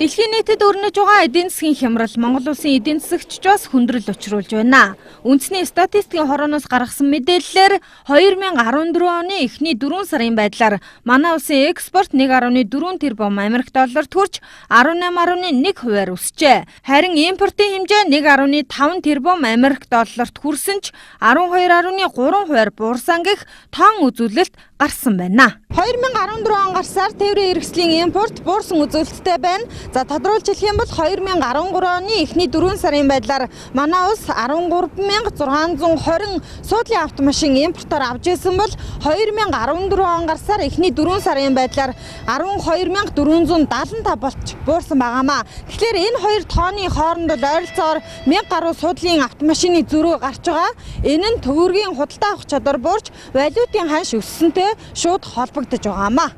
Дэлхийн нийтэд өрнөж байгаа эдийн засгийн хямрал Монгол улсын эдийн засагч бас хүндрэл учруулж байна. Үндэсний статистикийн хорооноос гаргасан мэдээллээр 2014 оны эхний 4 сарын байдлаар манай улсын экспорт 1.4 тэрбум Америк долларт хүрч 18.1 хувиар өсжээ. Харин импортын хэмжээ 1.5 тэрбум Америк долларт хүрсэн ч 12.3 хувиар буурсан гэх тоон үзүүлэлт гарсан байна. 2014 он гарсаар тээврийн хэрэгслийн импорт буурсан үзүүлэлттэй байна. За, тодруулж хэлэх юм бол 2013 оны эхний 4 сарын байдлаар манай улс 13,620 суудлын автомашин импортоор авч ирсэн бол 2014 он гарсаар эхний 4 сарын байдлаар 12,475 болж буурсан байгаамаа. Тэгэхээр энэ хоёр тооны хооронд бол ойролцоогоор 1000 гаруй суудлын автомашины зөрүү гарч байгаа. Энэ нь төгрөгийн худалдаа авах чадвар буурч, валютын ханш өссөнтэй шууд холбогдож байгаамаа.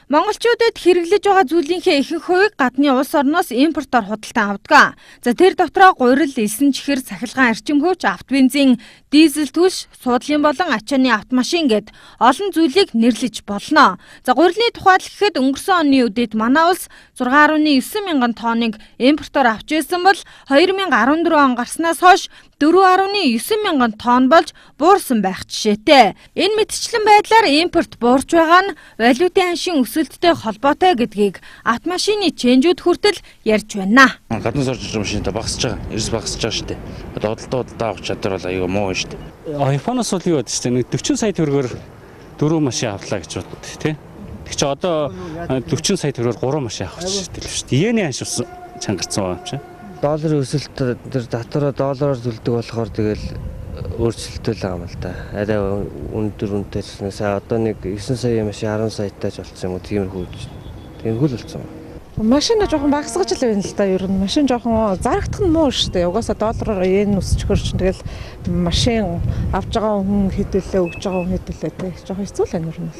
Монголчуудад хэрэглэж байгаа зүйлийнхээ ихэнх хувийг гадны улс орноос импортоор худалдан авдаг. За, тэр дотроо гурил, элсэн чихэр, цахилгаан эрчим хүч, авто бензин, дизель түлш, суудлын болон ачааны автомашин гээд олон зүйлийг нэрлэж болно. За, гурилны тухай л гэхэд өнгөрсөн оны үдээд манай улс 6.9 мянган тонныг импортоор авч байсан бол 2014 он гарснаас хойш 4.9 мянган тонн болж буурсан байх жишээтэй. Энэ мэтчлэн байдлаар импорт буурч байгаа нь валютын ханшийн өсөлттэй холбоотой гэдгийг автомашины чэнжүүд хүртэл ярьж байна. Гаднаас орж ирж байгаа машинтай багасж байгаа. Эрс багасж байгаа шүү дээ. Одоо худалдаа авах чадвар бол аюу муу шүү дээ. Японоос бол юу гэдэг чинь нэг 40 сая төгрөгөөр 4 машин авлаа гэж бодд тий. Тэг чи одоо 40 сая төгрөгөөр 3 машин авах гэж шүү дээ. Йений ханш ус чангарсан байгаа юм чи. Долларын өсөлт тэр татвараа доллараар төлдөг болохоор тэгэл өөрчлөлттэй л байгаа юм л да. Арай өндөр үнэтэй ч гэсэн сая одоо нэг 9 сая машин 10 саятай ч болсон юм уу, тиймэрхүү. Тиймэрхүү л болсон. Машина жоохон багасгаж л байна л да, ер нь. Машин жоохон зарагдах нь муу шүү дээ. Угаасаа доллараар йен өсчихөр чинь тэгэл машин авч байгаа хүн хэдүүлээ, өгж байгаа хүн хэдүүлээ тэг. Жоохон хэцүү л байна ер нь.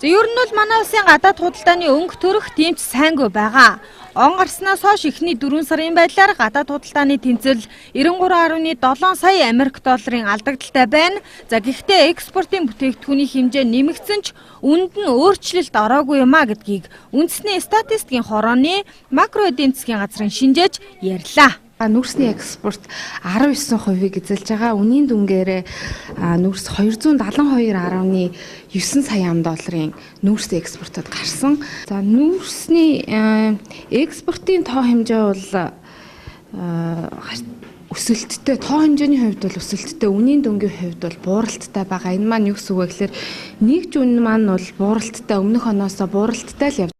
За, ер нь бол манай улсын гадаад худалдааны өнгө төрөх тийм ч сайнгүй байгаа. Он гарснаас хойш эхний 4 сарын байдлаар гадаад худалдааны тэнцэл 93.7 сая Америк долларын алдагдaltaй байна. За, гэхдээ экспортын бүтээгдэхүүний хэмжээ нэмэгдсэн ч үнэнд нь өөрчлөлт ороогүй юм а гэдгийг үндэсний статистикийн хорооны макро эдийн засгийн газрын шинжээч ярьлаа. Нүүрсний экспорт 19%-ийг эзэлж байгаа. Үнийн дүнгээрээ нүүрс 272.9 сая ам долларын нүүрс экспортод гарсан. За, нүүрсний экспортын тоо хэмжээ бол өсөлттэй, тоо хэмжээний хувьд бол өсөлттэй, үнийн дүнгийн хувьд бол бууралттай байгаа. Энэ маань юу гэсэн үг вэ гэхээр нэгж үнэ маань бол бууралттай, өмнөх оноосоо бууралттай л явж